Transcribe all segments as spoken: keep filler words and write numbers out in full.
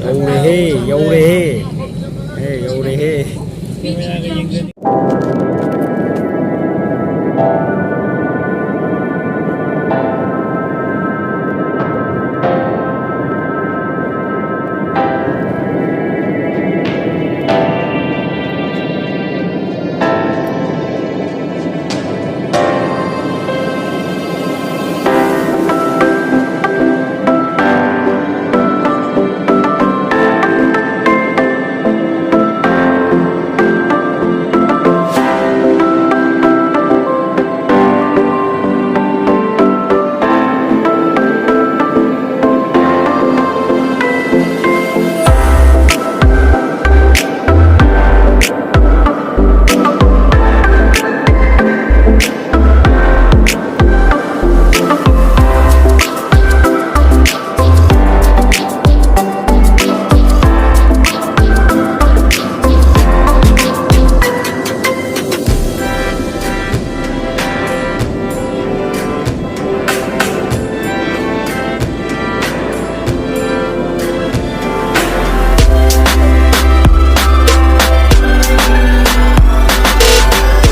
ꯌꯧꯔꯦꯍꯦ, ꯌꯧꯔꯦꯍꯦ꯫ ꯑꯦ, ꯌꯧꯔꯦꯍꯦ꯫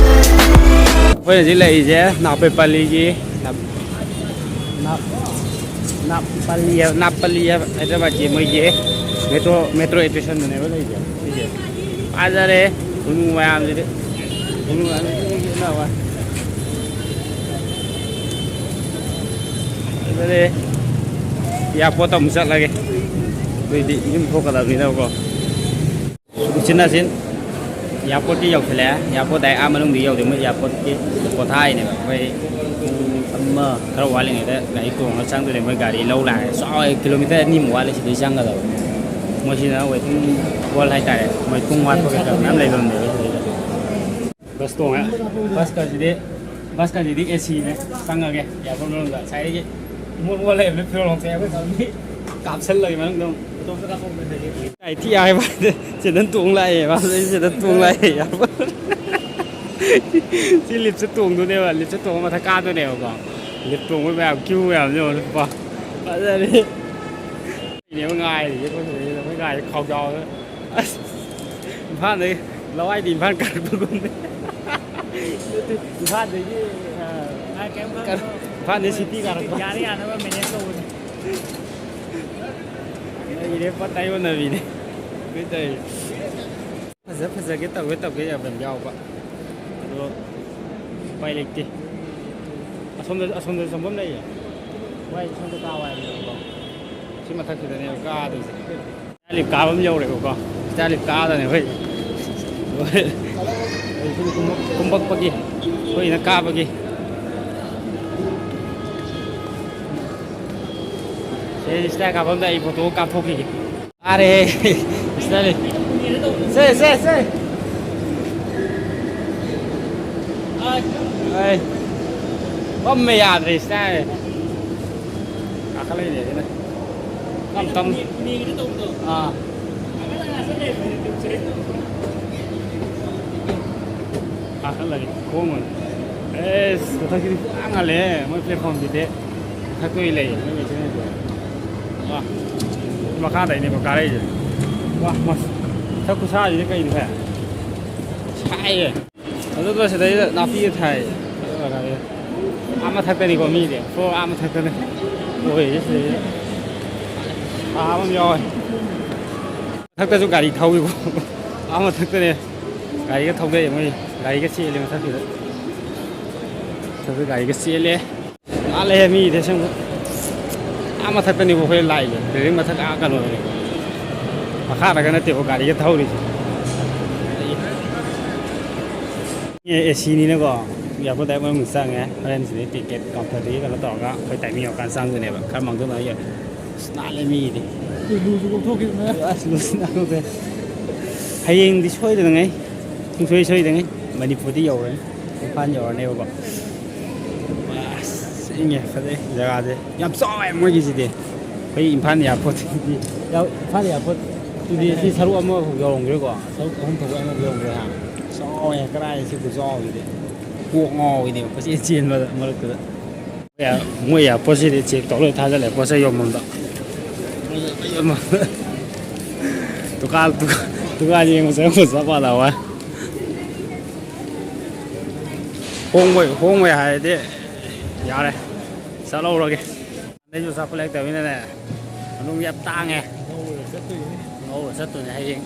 ꯑꯩꯈꯣꯏ ꯍꯧꯖꯤꯛ ꯂꯩꯔꯤꯁꯦ ꯅꯥꯄꯩ ꯄꯜꯂꯤꯒꯤ ꯅꯥꯞ-, ꯅꯥꯞ-, ꯅꯥꯞꯄꯜꯂꯤ ꯍꯥꯏꯕ, ꯅꯥꯞꯄꯜꯂꯤ ꯍꯥꯏꯕ ꯍꯥꯏꯗ꯭ꯔꯕꯥꯠꯀꯤ ꯃꯣꯏꯒꯤ ꯃꯦꯇ꯭ꯔꯣ, ꯃꯦꯇ꯭ꯔꯣ ꯁ꯭ꯇꯦꯁꯟꯗꯨꯅꯦꯕ ꯂꯩꯁꯦ ꯁꯤꯁꯦ꯫ ꯐꯖꯔꯦ ꯈꯨꯅꯨ ꯃꯌꯥꯝꯁꯤꯗꯤ꯫ ꯈꯨꯅꯨ ꯃꯌꯥꯝꯁꯤꯗꯤ ꯌꯦꯡꯕ ꯌꯥꯕ꯫ ꯐꯖꯔꯦ꯫ ꯑꯦꯌꯥꯔꯄꯣꯔꯠꯇ ꯑꯃꯨꯛ ꯆꯠꯂꯒꯦ꯫ ꯑꯩꯈꯣꯏꯗꯤ ꯌꯨꯝ ꯊꯣꯛꯀꯗꯕꯅꯤꯅꯀꯣ꯫ ꯎꯆꯤꯟ ꯅꯥꯆꯤꯟ ꯑꯦꯌꯥꯔꯄꯣꯔꯠꯇꯤ ꯌꯧꯁꯤꯜꯂꯛꯑꯦ꯫ ꯑꯦꯌꯥꯔꯄꯣꯔꯠ ꯗꯥꯏꯔꯦꯛ ꯑꯥ ꯃꯅꯨꯡꯗ ꯌꯧꯗꯦ꯫ ꯃꯣꯏ ꯑꯦꯌꯥꯔꯄꯣꯔꯠꯀꯤ ꯄꯣꯊꯥꯏꯅꯦꯕ꯫ ꯑꯩꯈꯣꯏ ꯄꯨꯡ ꯑꯃ ꯈꯔ ꯋꯥꯠꯂꯤꯉꯩꯗ ꯒꯥꯔꯤ ꯇꯣꯡꯉꯒ ꯆꯪꯗꯣꯏꯅꯦ꯫ ꯃꯣꯏ ꯒꯥꯔꯤ ꯂꯧ ꯂꯥꯛꯑꯦ꯫ ꯆꯥꯎꯋꯦ, ꯀꯤꯂꯣꯃꯤꯇꯔ ꯑꯅꯤꯃꯨꯛ ꯋꯥꯠꯂꯦ ꯁꯤꯗꯩ ꯆꯪꯒꯗꯕ꯫ ꯃꯣꯏꯁꯤꯅ ꯋꯦꯇꯤꯡ ꯍꯣꯜ ꯍꯥꯏꯇꯥꯔꯦ꯫ ꯃꯣꯏ ꯄꯨꯡ ꯋꯥꯠꯄ ꯀꯩꯀꯥ ꯃꯌꯥꯝ ꯂꯩꯐꯝꯅꯦꯕ ꯁꯤꯗꯩꯗ꯫ ꯕꯁ ꯇꯣꯡꯉꯦ꯫ ꯕꯁꯀꯁꯤꯗꯤ, ꯕꯁꯀꯁꯤꯗꯤ ꯑꯦ ꯁꯤꯅꯦ꯫ ꯆꯪꯉꯒꯦ ꯑꯦꯌꯥꯔꯄꯣꯔꯠ ꯃꯅꯨꯡꯗ꯫ ꯉꯁꯥꯏꯗꯒꯤ ꯏꯃꯣꯠ ꯃꯣꯠ ꯂꯩꯔꯝꯃꯦ ꯐꯤꯔꯣꯜ ꯂꯧꯊꯣꯛꯑꯦ꯫ ꯑꯩꯈꯣꯏ ꯀꯥꯡꯕꯨꯒꯤ ꯀꯥꯞꯁꯜꯂꯒꯦ ꯃꯅꯨꯡꯗ ꯑꯃꯨꯛ꯫ ꯏꯇꯣꯝꯇ ꯀꯥꯞꯊꯣꯛꯄꯗꯗꯤ꯫ ꯑꯩ ꯊꯤ ꯍꯥꯏꯕ꯫ ꯁꯤꯗ ꯇꯣꯡ ꯂꯥꯛꯑꯦ ꯃꯥ꯫ ꯁꯤꯗ ꯇꯣꯡ ꯂꯥꯛꯑꯦ ꯑꯦꯌꯥꯔꯄꯣꯔꯠ꯫ ꯁꯤ ꯂꯤꯞꯁꯦ ꯇꯣꯡꯗꯣꯏꯅꯦꯕ꯫ ꯂꯤꯞꯁꯦ ꯇꯣꯡꯉ ꯃꯊꯛ ꯀꯥꯗꯣꯏꯅꯦꯕꯀꯣ꯫ ꯂꯤꯞ ꯇꯣꯡꯕ ꯃꯌꯥꯝ, ꯀ꯭ꯌꯨ ꯃꯌꯥꯝꯁꯦ ꯌꯦꯡꯉꯣ, ꯂꯨꯄꯥ꯫ ꯐꯖꯔꯦ꯫ ꯁꯤꯅꯦꯕ ꯉꯥꯏꯔꯤꯁꯦ ꯑꯩꯈꯣꯏ ꯁꯤꯗꯩꯁꯤꯗ꯫ ꯒꯥꯔꯤ ꯈꯥꯎꯖꯥꯎꯗ꯫ ꯑꯁ, ꯏꯝꯐꯥꯜꯗꯒꯤ, ꯂꯋꯥꯏꯗꯤ ꯏꯝꯐꯥꯜ ꯀꯥꯔꯛꯄꯒꯨꯝꯅꯤ꯫ ꯏꯝꯐꯥꯜꯗꯒꯤ, ꯑ, ꯑ, ꯀꯩꯝ ꯈꯜꯂꯨꯅꯨ꯫ ꯏꯝꯐꯥꯜꯗꯒꯤ ꯁꯤꯇꯤ ꯀꯥꯔꯛꯄ꯫ ꯌꯥꯅ ꯌꯥꯅꯕ ꯃꯦꯅꯦꯖ ꯇꯧꯕꯅꯤ꯫ ꯑꯩ ꯏꯔꯦꯞꯄ ꯇꯥꯏꯌꯣꯟꯅꯕꯤꯅꯤ꯫ ꯀꯩ ꯇꯧꯔꯤ? ꯐꯖ ꯐꯖꯒꯦ ꯇꯧꯒꯦ ꯇꯧꯒꯦ ꯌꯥꯝ ꯌꯥꯎꯕ꯫ ꯑꯗꯣ ꯎꯄꯥꯏ ꯂꯩꯇꯦ꯫ ꯑꯁꯣꯝꯗ, ꯑꯁꯣꯝꯗ ꯆꯪꯐꯝ ꯂꯩꯌꯦ꯫ ꯍꯣꯏ, ꯁꯣꯝꯗ ꯀꯥꯎ ꯍꯥꯏꯕꯅꯦꯕꯀꯣ꯫ ꯁꯤ ꯃꯊꯛꯁꯤꯗꯅꯦꯕ ꯀꯥꯗꯣꯏꯁꯦ꯫ ꯏꯁꯇꯥꯔ ꯂꯤꯞ ꯀꯥꯕ ꯑꯃ ꯌꯧꯔꯦꯕꯀꯣ꯫ ꯏꯁꯇꯥꯔ ꯂꯤꯞ ꯀꯥꯗꯅꯦ ꯑꯩꯈꯣꯏ꯫ ꯑꯩꯈꯣꯏ ꯁꯤꯗ ꯀꯨꯝꯃꯛ-, ꯀꯨꯝꯃꯛꯄꯒꯤ, ꯑꯩꯈꯣꯏꯅ ꯀꯥꯕꯒꯤ꯫ ꯁꯦ, ꯏꯁꯇꯥꯔ ꯀꯥꯐꯝꯗ ꯑꯩ ꯐꯣꯇꯣ ꯀꯥꯞꯊꯣꯛꯈꯤꯒꯦ꯫ ꯑꯔꯦ, ꯏꯁꯇꯥꯔ ꯂꯤꯞ꯫ ꯁꯦ, ꯁꯦ, ꯁꯦ꯫ ꯑꯩ ꯐꯝꯃꯦ ꯌꯥꯗ꯭ꯔꯦ, ꯏꯁꯇꯥꯔ꯫ ꯀꯥꯈꯠꯂꯛꯏꯅꯦ ꯁꯤꯅ꯫ ꯇꯞ ꯇꯞꯅ꯫ ꯑꯥ꯫ ꯀꯥꯈꯠꯂꯒꯦ, ꯈꯣꯡ ꯑꯣꯏꯅ꯫ ꯑꯦꯁ, ꯃꯊꯛꯁꯤꯗꯤ ꯄꯨꯔꯥ ꯉꯜꯂꯦꯍꯦ, ꯃꯣꯏ ꯄ꯭ꯂꯦꯠꯐꯣꯝꯁꯤꯗꯤ꯫ ꯃꯊꯛꯇ ꯑꯣꯏꯅ ꯂꯩ, ꯃꯣꯏ ꯃꯦꯆꯤꯟꯁꯤꯡꯁꯦ꯫ ꯋꯥ, ꯃꯈꯥꯗꯩꯅꯦꯕ ꯀꯥꯔꯛꯏꯁꯦ꯫ ꯋꯥ, ꯃꯁ-, ꯃꯊꯛ ꯈꯨꯁꯥꯁꯤꯗꯤ ꯀꯩꯅꯣ ꯍꯦ? ꯁꯥꯏꯌꯦ꯫ ꯑꯗꯨꯒ ꯁꯤꯗꯩꯗ ꯅꯥꯄꯤꯒ ꯊꯥꯏ꯫ ꯑꯗꯨꯒ ꯀꯔꯤ, ꯑꯥ ꯃꯊꯛꯇꯅꯤꯀꯣ ꯃꯤꯗꯤ꯫ ꯐ꯭ꯂꯣꯔ ꯑꯥ ꯃꯊꯛꯇꯅꯤ꯫ ꯑꯣꯏꯔꯤꯁꯦ ꯁꯤꯗꯩꯗ꯫ ꯊꯥꯕ ꯑꯃ ꯌꯥꯎꯋꯦ꯫ ꯃꯊꯛꯇꯁꯨ ꯒꯥꯔꯤ ꯊꯧꯋꯤꯀꯣ꯫ ꯑꯥ ꯃꯊꯛꯇꯅꯦ꯫ ꯒꯥꯔꯤꯒ ꯊꯧꯅꯩ ꯃꯣꯏ꯫ ꯒꯥꯔꯤꯒ ꯆꯦꯜꯂꯦ ꯃꯊꯛꯁꯤꯗ꯫ ꯃꯊꯛꯇ ꯒꯥꯔꯤꯒ ꯆꯦꯜꯂꯦ꯫ ꯅꯥꯜꯂꯦꯍꯦ ꯃꯤꯗꯤ ꯑꯁꯦꯡꯕ꯫ ꯑꯥ ꯃꯊꯛꯇꯅꯤꯀꯣ ꯑꯩꯈꯣꯏ ꯂꯥꯛꯏꯁꯦ, ꯕꯤꯜꯗꯤꯡ ꯃꯊꯛ ꯑꯥ ꯀꯩꯅꯣꯗꯅꯤ꯫ ꯃꯈꯥꯗꯒ ꯅꯠꯇꯦꯀꯣ ꯒꯥꯔꯤꯒ ꯊꯧꯔꯤꯁꯦ꯫ ꯑꯦ, ꯑꯦ ꯁꯤꯅꯤꯅꯀꯣ, ꯑꯦꯌꯥꯔꯄꯣꯔꯠ ꯗꯥꯏꯔꯦꯛ ꯃꯅꯨꯡꯗ ꯆꯪꯉꯦ꯫ ꯍꯣꯔꯦꯟ ꯁꯤꯗꯩ ꯇꯤꯀꯦꯠ ꯀꯥꯎꯟꯇꯔꯗꯒꯤ ꯀꯩꯅꯣ ꯇꯧꯔꯒ ꯑꯩꯈꯣꯏ ꯇꯥꯏꯃꯤꯡ ꯌꯧꯔꯀꯥꯟꯗ ꯆꯪꯗꯣꯏꯅꯦꯕ꯫ ꯈꯔ ꯃꯥꯡꯖꯧꯅꯅ ꯌꯧ-, ꯑꯁ, ꯅꯥꯜꯂꯦ ꯃꯤꯗꯤ꯫ ꯂꯨꯁꯨ ꯀꯣꯛꯊꯣꯛꯈꯤꯗꯅ꯫ ꯑꯁ, ꯂꯨꯁꯨ ꯅꯥꯜꯂꯦ꯫ ꯍꯌꯦꯡꯗꯤ ꯁꯣꯏꯗꯅꯉꯩ, ꯁꯨꯡꯁꯣꯏ ꯁꯣꯏꯗꯉꯩ ꯃꯅꯤꯄꯨꯔꯗꯤ ꯌꯧꯔꯅꯤ, ꯏꯝꯐꯥꯜ ꯌꯧꯔꯅꯦꯕꯀꯣ꯫ ꯑꯁ, ꯏꯪꯉꯦ, ꯐꯖꯩ ꯖꯒꯥꯁꯦ꯫ ꯌꯥꯝ ꯆꯥꯎꯋꯦ ꯃꯣꯏꯒꯤꯁꯤꯗꯤ꯫ ꯑꯩꯈꯣꯏ ꯏꯝꯐꯥꯜ ꯑꯦꯌꯥꯔꯄꯣꯔꯠ, ꯏꯝꯐꯥꯜ ꯑꯦꯌꯥꯔꯄꯣꯔꯠꯇꯨꯗꯤ ꯁꯤ ꯁꯔꯨꯛ ꯑꯃꯐꯥꯎ ꯌꯧꯔꯝꯈꯤꯔꯣꯏꯀꯣ꯫ ꯁꯔꯨꯛ ꯑꯍꯨꯝ ꯊꯣꯛꯄ ꯑꯃꯐꯥꯎ ꯌꯧꯔꯝꯈꯤꯔꯣꯏ ꯍꯥ꯫ ꯆꯥꯎꯋꯦ, ꯀꯔꯥꯏ ꯁꯤ ꯈꯨꯆꯥꯎꯁꯤꯗꯤ꯫ ꯀꯣꯛ ꯉꯥꯎꯋꯤꯅꯦ ꯀꯣꯏꯆꯦꯟ ꯆꯦꯟꯕꯗ ꯃꯔꯛꯇꯨꯗ꯫ ꯃꯣꯏ ꯑꯦꯌꯥꯔꯄꯣꯔꯠꯁꯤꯗꯤ ꯆꯦꯛ ꯇꯧ ꯂꯣꯏ ꯊꯥꯖꯜꯂꯦ ꯄꯣꯠ ꯆꯩ ꯌꯣꯟꯐꯝꯗ꯫ ꯗꯨꯀꯥꯟ, ꯗꯨꯀꯥꯟ, ꯗꯨꯀꯥꯟ ꯌꯦꯡꯕ ꯆꯪꯕ ꯆꯞ ꯃꯥꯟꯅꯕ꯫ ꯍꯣꯡꯕꯩ, ꯍꯣꯡꯕꯩ ꯍꯥꯏꯔꯗꯤ ꯌꯥꯔꯦ, ꯆꯠꯍꯧꯔꯒꯦ꯫ ꯑꯩꯁꯨ ꯑꯆꯥꯄꯣꯠ ꯂꯩꯔꯛꯇꯕꯅꯤꯅꯅꯦ, ꯃꯅꯨꯡ ꯌꯥꯝ ꯇꯥꯡꯉꯦ꯫ ꯉꯧꯔ ꯆꯠꯇꯣꯏꯅꯦ꯫ ꯉꯧꯔ ꯆꯠꯇꯣꯏꯅꯦ ꯍꯌꯦꯡ꯫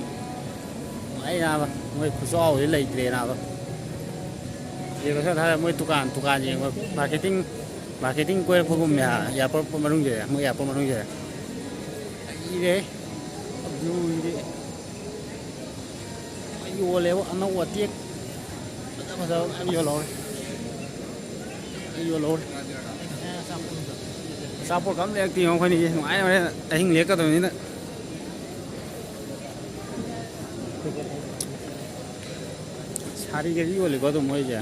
ꯅꯨꯡꯉꯥꯏ ꯅꯥꯕ, ꯃꯣꯏ ꯈꯨꯆꯥꯎꯗꯤ ꯂꯩꯇ꯭ꯔꯦ ꯅꯥꯕ꯫ ꯌꯦꯡꯉꯁꯤ ꯊꯥꯔꯦ ꯃꯣꯏ ꯗꯨꯀꯥꯟ, ꯗꯨꯀꯥꯟ ꯌꯦꯡꯕ, marketing, marketing ꯀꯣꯏꯔꯛꯄꯒꯨꯝꯅꯦ ꯍꯥ, airport ꯃꯅꯨꯡꯁꯦ, ꯃꯣꯏ airport ꯃꯅꯨꯡꯁꯦ꯫ ꯂꯩꯔꯦ꯫ ꯌꯣꯜꯂꯦꯕ ꯑꯅꯧ ꯑꯇꯦꯛ ꯐꯖ ꯐꯖꯕ ꯃꯌꯥꯝ ꯌꯣꯜꯍꯧꯔꯦ꯫ ꯌꯣꯜꯍꯧꯔꯦ꯫ ꯑꯆꯥꯄꯣꯠ ꯑꯃ ꯂꯩꯔꯛꯇꯦ ꯌꯦꯡꯉꯣ ꯑꯩꯈꯣꯏꯅꯤꯁꯦ꯫ ꯅꯨꯡꯉꯥꯏꯅ ꯍꯣꯔꯦꯟ ꯑꯍꯤꯡ ꯂꯦꯛꯀꯗꯕꯅꯤꯅ꯫ ꯁꯥꯔꯤꯒꯁꯨ ꯌꯣꯜꯂꯤꯀꯣ ꯑꯗꯨꯝ ꯃꯣꯏꯁꯦ꯫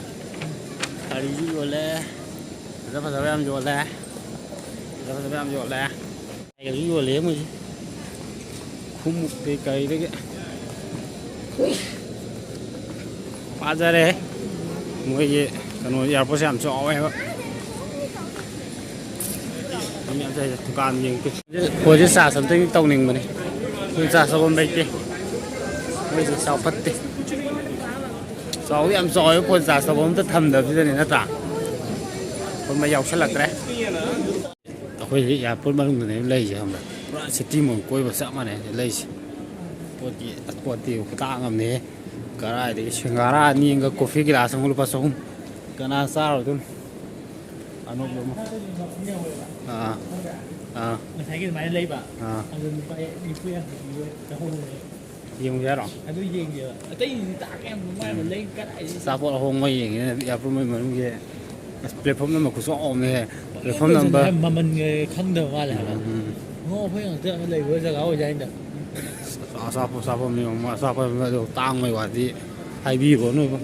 ꯁꯥꯔꯤꯁꯨ ꯌꯣꯜꯂꯦ꯫ ꯐꯖ ꯐꯖꯕ ꯌꯥꯝ ꯌꯣꯜꯂꯦ꯫ ꯐꯖ ꯐꯖꯕ ꯌꯥꯝ ꯌꯣꯜꯂꯦ꯫ ꯀꯩꯅꯣꯁꯨ ꯌꯣꯜꯂꯦ ꯃꯣꯏꯁꯦ꯫ ꯈꯨꯃꯨꯛꯇꯩ ꯀꯩꯗꯒꯤ ꯐꯖꯔꯦ꯫ ꯃꯣꯏꯒꯤ ꯀꯩꯅꯣ airport ꯁꯦ ꯌꯥꯝ ꯆꯥꯎꯋꯦꯕ꯫ ꯃꯤ ꯌꯥꯝ ꯆꯠꯂꯦ꯫ ꯗꯨꯀꯥꯟ ꯌꯦꯡꯒꯦ꯫ ꯐꯣꯟꯁꯦ charge ꯑꯝꯇꯪ ꯇꯧꯅꯤꯡꯕꯅꯦ꯫ ꯐꯣꯟ charge ꯇꯧꯐꯝ ꯂꯩꯇꯦ꯫ ꯃꯣꯏꯁꯦ ꯆꯥꯎꯈꯠꯇꯦ꯫ ꯆꯥꯎꯗꯤ ꯌꯥꯝ ꯆꯥꯎꯋꯦ, ꯐꯣꯟ charge ꯇꯧꯐꯝ ꯑꯝꯇ ꯊꯝꯗꯕꯁꯤꯗꯅꯦ ꯅꯠꯇ꯭ꯔꯥ? ꯐꯣꯟ ꯃꯩ ꯌꯥꯎꯁꯜꯂꯛꯇ꯭ꯔꯦ꯫ ꯑꯩꯈꯣꯏꯁꯦ airport ꯃꯅꯨꯡꯗꯅꯦ ꯂꯩꯔꯤꯁꯦ ꯈꯪꯕ꯭ꯔꯥ? ꯄꯨꯔꯥ city ꯃꯑꯣꯡ ꯀꯣꯏꯕ ꯆꯞ ꯃꯥꯟꯅꯩ ꯂꯩꯔꯤꯁꯦ꯫ ꯄꯣꯠꯀꯤ, ꯄꯣꯠꯇꯤ ꯈꯨꯇꯥꯡ ꯑꯃꯅꯦ꯫ ꯀꯔꯥꯏꯗꯒꯤ ꯁꯤꯡꯒꯥꯔꯥ ꯑꯅꯤ ꯑꯃꯒ coffee glass ꯑꯃꯒ ꯂꯨꯄꯥ ꯆꯍꯨꯝ꯫ ꯀꯅꯥ ꯆꯥꯔꯨꯗꯣꯏꯅꯣ? ꯑꯅꯣꯛ ꯑꯃ꯫ ꯑꯥ꯫ ꯑꯥ꯫ ꯉꯁꯥꯏꯒꯤ ꯑꯗꯨꯃꯥꯏꯅ ꯂꯩꯕ꯫ ꯑꯥ꯫ ꯑꯗꯨ ꯂꯨꯄꯥ ꯅꯤꯐꯨ ꯌꯥꯡꯈꯩ ꯄꯤꯕ ꯆꯍꯨꯝ꯫ ꯌꯦꯡꯉꯨꯁꯦ ꯍꯥꯏꯔꯣ? ꯑꯗꯨ ꯌꯦꯡꯒꯦꯕ꯫ ꯑꯇꯩꯗꯤ ꯇꯥꯡꯉꯦ ꯌꯥꯝ ꯅꯨꯡꯉꯥꯏꯕ ꯂꯩ ꯀꯗꯥꯏꯗꯒꯤ꯫ ꯑꯆꯥꯄꯣꯠ ꯑꯍꯣꯡꯕ ꯌꯦꯡꯉꯦ, airport ꯃꯅꯨꯡꯒꯤ꯫ ꯑꯁ, platform number ꯈꯨꯆꯥꯎ ꯑꯃꯅꯦꯍꯦ꯫ Platform number꯫ ꯃꯃꯜꯒ ꯈꯪꯗꯕ ꯃꯥꯜꯂꯦ ꯍꯥꯏꯕ꯫ ꯎꯝ, ꯎꯝ꯫ ꯉꯣ ꯑꯩꯈꯣꯏ ꯉꯥꯛꯇ ꯂꯩꯕ ꯖꯒꯥ ꯑꯣꯏꯗꯥꯏꯅꯦ꯫ ꯑꯆꯥꯄꯣꯠ, ꯑꯆꯥꯄꯣꯠ ꯌꯦꯡꯉꯣ, ꯑꯆꯥꯄꯣꯠ ꯑꯗꯣ ꯇꯥꯡꯕꯩ ꯋꯥꯗꯤ ꯍꯥꯏꯕꯤꯔꯨꯔꯅꯨ ꯏꯕꯣ꯫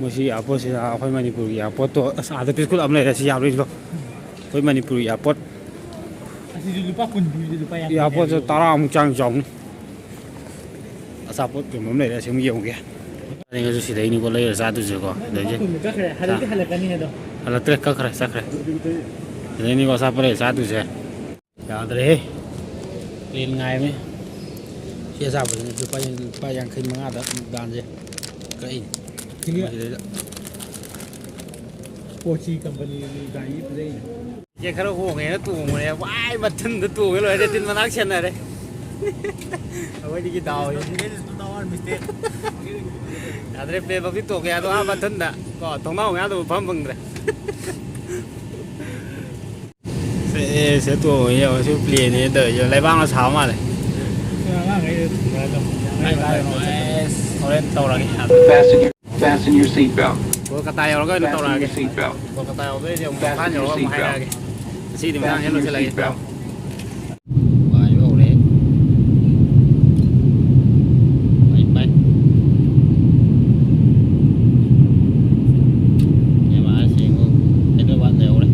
ꯃꯣꯏꯁꯤ airport ꯁꯤꯗ ꯑꯩꯈꯣꯏ ꯃꯅꯤꯄꯨꯔꯒꯤ airport ꯇꯣ, ꯑꯁ, ꯑꯥꯗ ꯄꯤꯁꯀꯨꯠ ꯑꯃ ꯂꯩꯔꯦ, ꯁꯤ ꯌꯥꯕ꯭ꯔꯥ ꯌꯦꯡꯁꯤꯀꯣ꯫ ꯑꯩꯈꯣꯏ ꯃꯅꯤꯄꯨꯔꯒꯤ airport꯫ ꯑꯁꯤꯁꯨ ꯂꯨꯄꯥ ꯀꯨꯟ ꯄꯤꯕꯗ ꯂꯨꯄꯥ ꯌꯥꯡꯈꯩ airport ꯇꯣ ꯍꯥꯏꯕꯤꯌꯣ꯫ ꯇꯔꯥꯃꯨꯛ ꯆꯥꯡ ꯆꯥꯎꯅꯤ꯫ ꯑꯆꯥꯄꯣꯠ ꯌꯣꯟꯐꯝ ꯂꯩꯔꯦ, ꯑꯁꯤ ꯑꯃꯨꯛ ꯌꯦꯡꯉꯨꯒꯦ꯫ ꯑꯩꯁꯨ ꯁꯤꯗꯩꯅꯤꯀꯣ ꯂꯩꯔ ꯆꯥꯗꯣꯏꯁꯦꯀꯣ꯫ ꯂꯨꯄꯥ ꯁꯤꯗꯩꯁꯦ꯫ ꯀꯨꯟꯗꯣ ꯀꯛꯈ꯭ꯔꯦ꯫ ꯍꯟꯗꯛꯇꯤ ꯍꯜꯂꯛꯀꯅꯤ ꯍꯥꯏꯗꯣ꯫ ꯍꯜꯂꯛꯇ꯭ꯔꯦ, ꯀꯛꯈ꯭ꯔꯦ, ꯆꯠꯈ꯭ꯔꯦ꯫ ꯁꯤꯗꯩꯅꯤꯀꯣ ꯑꯆꯥꯄꯣꯠ ꯂꯩꯔ ꯆꯥꯗꯣꯏꯁꯦ꯫ ꯌꯥꯗ꯭ꯔꯦꯍꯦ꯫ Plane ꯉꯥꯏꯕꯅꯤ꯫ ꯁꯤ ꯑꯆꯥꯄꯣꯠꯁꯤꯅ ꯂꯨꯄꯥ ꯌꯥꯡ-, ꯂꯨꯄꯥ ꯌꯥꯡꯈꯩ ꯃꯉꯥꯗ ꯗꯥꯟꯁꯦ ꯀꯛꯏꯅꯤ꯫ ꯁꯤꯒꯤ ꯃꯁꯤꯗꯩꯗ꯫ ꯀꯣꯆꯤ ꯀꯝꯄꯅꯤꯒꯤ ꯒꯥꯔꯤ ꯐꯖꯩꯅꯦ꯫ ꯁꯦ ꯈꯔ ꯍꯣꯡꯉꯦꯅ ꯇꯣꯡꯕꯅꯦ꯫ ꯋꯥꯏ ꯃꯊꯟꯗ ꯇꯣꯡꯉꯦ ꯂꯣꯏꯔꯦ꯫ ꯇꯤꯟ ꯃꯅꯥꯛ ꯁꯦꯟꯅꯔꯦ꯫ ꯑꯩꯈꯣꯏꯗꯒꯤ ꯗꯥꯎ ꯌꯥꯗ꯭ꯔꯦ꯫ ꯄ꯭ꯂꯦꯟꯐꯧꯗꯤ ꯇꯣꯡꯉꯦ ꯑꯗꯣ ꯑꯥ ꯃꯊꯟꯗ ꯀꯣ ꯊꯣꯡꯅꯥꯎ ꯃꯌꯥꯗ ꯐꯝ ꯐꯪꯗ꯭ꯔꯦ꯫ ꯁꯦ, ꯁꯦ ꯇꯣꯡꯉꯦ ꯌꯦꯡꯉꯣ꯫ ꯁꯤ ꯄ꯭ꯂꯦꯟꯅꯦ ꯇꯧꯔꯤꯁꯦ꯫ ꯂꯩꯕꯥꯛꯅ ꯁꯥꯕ ꯃꯥꯜꯂꯦ꯫ ꯑꯉꯥꯡꯈꯩꯗ ꯊꯨꯒꯥꯏꯔꯗꯕꯅꯤ꯫ ꯀꯥꯏ ꯀꯥꯏꯗꯅꯣ? ꯑꯦꯁ, ꯍꯣꯔꯦꯟ ꯇꯧꯔꯒꯦ꯫ Fasten your, fasten your seatbelt. Kolkata ꯌꯧꯔꯒ ꯑꯣꯏꯅ Fasten your ꯇꯧꯔꯛꯑꯒꯦ꯫ Seatbelt. ꯀꯣꯜꯀꯇꯥ ꯌꯧꯕꯗꯩꯗꯤ ꯑꯃꯨꯛ Fasten ꯏꯝꯐꯥꯜ your ꯌꯧꯔꯒ ꯑꯃꯨꯛ seatbelt. ꯍꯥꯏꯔꯛꯑꯒꯦ꯫ ꯉꯁꯤꯗꯤ ꯃꯇꯥꯡꯁꯤꯗ ꯂꯣꯏꯁꯤꯜꯂꯒꯦ꯫ ꯄꯥꯏꯕ ꯍꯧꯔꯦ꯫ ꯄꯥꯏ, ꯄꯥꯏ꯫ ꯀꯦꯃꯦꯔꯥ ꯁꯦꯡꯕ ꯍꯥꯏꯗ꯭ꯔꯕꯥꯗ ꯂꯩꯍꯧꯔꯦ꯫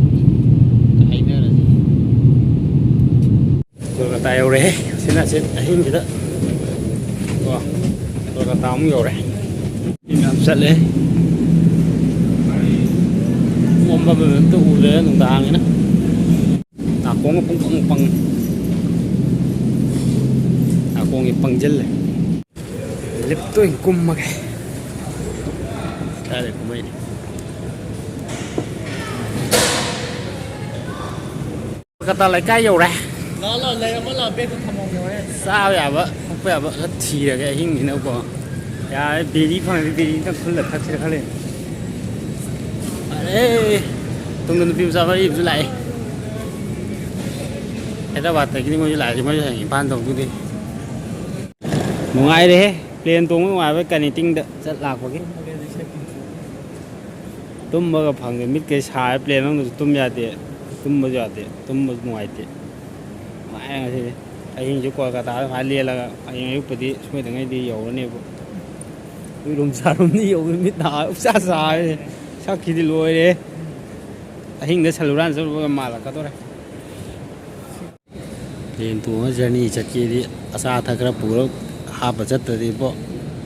ꯍꯥꯏꯅꯔꯁꯤ꯫ ꯀꯣꯜꯀꯇꯥ ꯌꯧꯔꯦꯍꯦ꯫ ꯁꯤꯅ ꯁꯤ ꯑꯍꯤꯡꯁꯤꯗ꯫ ꯀꯣ, ꯀꯣꯜꯀꯇꯥ ꯑꯃꯨꯛ ꯌꯧꯔꯦ꯫ ꯃꯤ ꯃꯌꯥꯝ ꯆꯠꯂꯦ꯫ ꯑꯣꯝꯕ ꯑꯝꯇ ꯎꯗ꯭ꯔꯦ ꯅꯨꯡꯗꯥꯡꯅꯤꯅ꯫ ꯅꯥꯀꯣꯡꯒ ꯄꯨꯡꯄꯪ ꯄꯪꯉꯦ꯫ ꯅꯥꯀꯣꯡꯁꯦ ꯄꯪꯁꯤꯜꯂꯦ꯫ ꯂꯤꯞꯇ ꯑꯣꯏꯅ ꯀꯨꯝꯃꯒꯦ꯫ ꯀꯥꯏꯗ ꯀꯨꯝꯃꯛꯏꯅꯣ? ꯀꯣꯜꯀꯇꯥ ꯂꯩꯀꯥꯏ ꯌꯧꯔꯦ꯫ ꯂꯥꯛꯑꯣ, ꯂꯥꯛꯑꯣ, ꯂꯩꯔꯝꯃꯣ, ꯂꯥꯛꯑꯣ, ꯕꯦꯒꯇꯣ ꯊꯝꯃꯝꯒꯦ ꯍꯣꯔꯦꯟ꯫ ꯆꯥꯕ ꯌꯥꯕ, ꯊꯛꯄ ꯌꯥꯕ ꯈꯔ ꯊꯤꯔꯒꯦ ꯑꯍꯤꯡꯅꯤꯅꯀꯣ꯫ ꯌꯥꯔꯦ, ꯕꯦꯔꯤ ꯐꯪꯉꯗꯤ ꯕꯦꯔꯤ ꯑꯝꯇꯪ ꯈꯨꯜꯂ ꯊꯛꯁꯤꯔ ꯈꯜꯂꯤ꯫ ꯐꯔꯦ, ꯇꯨꯡꯗ ꯅꯨꯄꯤ ꯃꯆꯥ ꯃꯔꯤ ꯑꯃꯁꯨ ꯂꯥꯛꯑꯦ꯫ ꯍꯥꯏꯗ꯭ꯔꯕꯥꯠꯇꯒꯤꯅꯤ ꯃꯣꯏꯁꯨ ꯂꯥꯛꯏꯁꯦ, ꯃꯣꯏꯁꯨ ꯍꯌꯦꯡ ꯏꯝꯐꯥꯜ ꯇꯧꯗꯣꯏꯅꯤ꯫ ꯅꯨꯡꯉꯥꯏꯔꯦꯍꯦ, ꯄ꯭ꯂꯦꯟ ꯇꯣꯡꯕ ꯅꯨꯡꯉꯥꯏꯕ ꯀꯅꯦꯛꯇꯤꯡꯗ ꯆꯠ ꯂꯥꯛꯄꯒꯤ꯫ ꯇꯨꯝꯕꯒ ꯐꯪꯗꯦ, ꯃꯤꯠꯀꯩ ꯁꯥꯔꯦ, ꯄ꯭ꯂꯦꯟ ꯃꯅꯨꯡꯗꯁꯨ ꯇꯨꯝ ꯌꯥꯗꯦ, ꯇꯨꯝꯕꯁꯨ ꯌꯥꯗꯦ, ꯇꯨꯝꯕꯁꯨ ꯅꯨꯡꯉꯥꯏꯇꯦ꯫ ꯅꯨꯡꯉꯥꯏꯔꯦ ꯉꯁꯤꯗꯤ꯫ ꯑꯍꯤꯡꯁꯦ ꯀꯣꯜꯀꯇꯥꯗ ꯁꯨꯃꯥꯏꯅ ꯂꯦꯜꯂꯒ ꯍꯌꯦꯡ ꯑꯌꯨꯛꯄꯨꯗꯤ ꯁꯣꯏꯗꯉꯩꯗꯤ ꯌꯧꯔꯅꯦꯕ꯫ ꯎꯏꯔꯨꯝ ꯆꯥꯔꯨꯝꯗꯤ ꯌꯧꯕ ꯃꯤꯠ ꯅꯥ ꯎꯛꯆꯥ ꯆꯥꯔꯦ꯫ ꯁꯛꯁꯤꯗꯤ ꯂꯣꯏꯔꯦ꯫ ꯑꯍꯤꯡꯗ ꯁꯜ ꯍꯨꯔꯥꯟ ꯆꯠꯂꯨꯕꯒ ꯃꯥꯜꯂꯛꯀꯗꯧꯔꯦ꯫ ꯄ꯭ꯂꯦꯟ ꯇꯣꯡꯉ ꯖꯔꯅꯤ ꯆꯠꯀꯦꯗꯤ ꯑꯆꯥ ꯑꯊꯛ ꯈꯔ ꯄꯨꯔ ꯍꯥꯞꯄ ꯆꯠꯇ꯭ꯔꯗꯤꯕꯣ꯫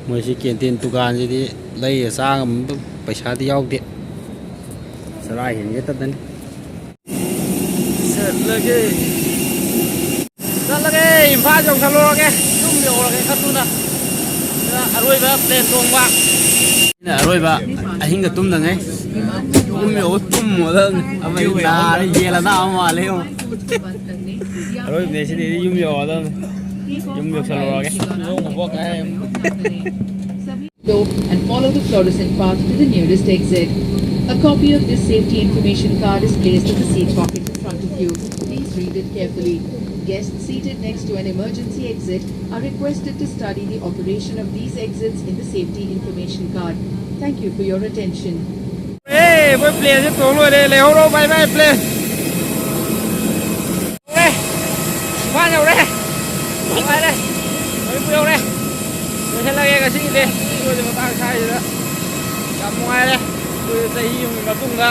ꯃꯣꯏꯁꯤ ꯀꯦꯟꯇꯤꯟ ꯗꯨꯀꯥꯟꯁꯤꯗꯤ ꯂꯩꯔ ꯆꯥ ꯉꯝꯕ ꯄꯩꯁꯥꯗꯤ ꯌꯥꯎꯗꯦ꯫ ꯆꯔꯥ ꯍꯦꯟꯒꯦ ꯇꯠꯇꯅꯤ꯫ ꯆꯠꯂꯒꯦ꯫ ꯆꯠꯂꯒꯦ, ꯏꯝꯐꯥꯜ ꯌꯧꯁꯜꯂꯨꯔꯒꯦ꯫ ꯌꯨꯝ ꯌꯧꯔꯒꯦ ꯈꯔ ꯊꯨꯅ꯫ ꯁꯤꯅ ꯑꯔꯣꯏꯕ ꯄ꯭ꯂꯦꯟ ꯇꯣꯡꯕ꯫ ꯁꯤꯅ ꯑꯔꯣꯏꯕ ꯑꯍꯤꯡꯒ ꯇꯨꯝꯗꯉꯩ꯫ ꯌꯨꯝ ꯌꯧꯔ ꯇꯨꯝꯃꯣꯗ ꯑꯃ ꯅꯥꯔ ꯌꯦꯟ ꯑꯅꯥꯕ ꯃꯥꯜꯂꯦ ꯌꯦꯡꯉꯣ꯫ ꯑꯔꯣꯏꯕꯅꯦ ꯁꯤꯗꯤ, ꯌꯨꯝ ꯌꯧꯔꯗꯕꯅꯦ꯫ ꯌꯨꯝ ꯌꯧꯁꯜꯂꯨꯔꯒꯦ꯫ Low and follow the fluorescent path to the nearest exit. A copy of this safety information card is placed in the seat pocket in front of you. Please read it carefully. Guests seated next to an emergency exit are requested to study the operation of these exits in the safety information card. Thank you for your attention. ꯑꯦ, ꯑꯩꯈꯣꯏ ꯄ꯭ꯂꯦꯟꯁꯦ ꯇꯣꯡ ꯂꯣꯏꯔꯦ꯫ ꯂꯩꯍꯧꯔꯣ, bye bye plane꯫ ꯌꯧꯔꯦ꯫ ꯏꯝꯐꯥꯜ ꯌꯧꯔꯦ꯫ ꯅꯨꯡꯉꯥꯏꯔꯦ꯫ ꯃꯅꯤꯄꯨꯔ ꯌꯧꯔꯦ꯫ ꯂꯣꯏꯁꯤꯜꯂꯒꯦ ꯉꯁꯤꯒꯤꯗꯤ꯫ ꯚꯤꯗꯤꯑꯣꯁꯦ ꯃꯇꯥꯡ ꯁ꯭ꯋꯥꯏꯁꯤꯗ꯫ ꯌꯥꯝ ꯅꯨꯡꯉꯥꯏꯔꯦ꯫ ꯑꯩꯈꯣꯏ ꯆꯍꯤ ꯑꯃꯒꯤ ꯃꯇꯨꯡꯗ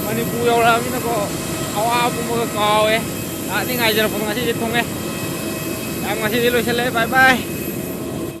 ꯃꯅꯤꯄꯨꯔ ꯌꯧꯔꯛꯑꯃꯤꯅꯀꯣ, ꯑꯋꯥꯕ ꯄꯨꯝꯕꯒ ꯀꯥꯎꯋꯦ꯫ ꯂꯥꯛꯅꯤ ꯉꯥꯏꯖꯔꯛꯄꯗꯣ ꯉꯁꯤꯗꯤ ꯊꯨꯡꯉꯦ꯫ ꯌꯥꯝ ꯉꯁꯤꯗꯤ ꯂꯣꯏꯁꯤꯜꯂꯦ꯫ Bye bye꯫